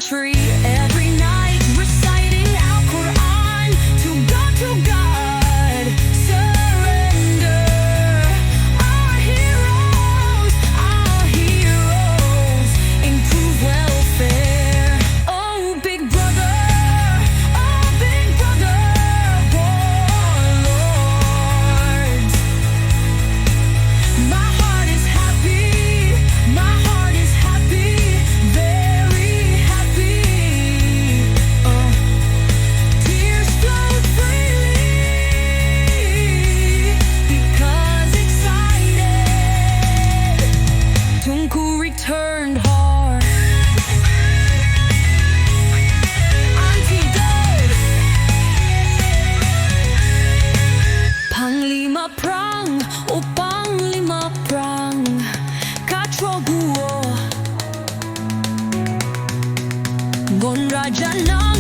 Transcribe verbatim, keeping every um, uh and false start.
Free every night, reciting Al Quran to God, to God. Surrender our heroes, our heroes, improve welfare. Oh, big brother, oh, big brother, warlords. My heart is happy, my heart is happy, very happy. Oh, tears flow freely because excited. Teungku returned hard. Auntie dead. Panglima prang, oh panglima prang, ka troh geuwoe. Ngon raja nam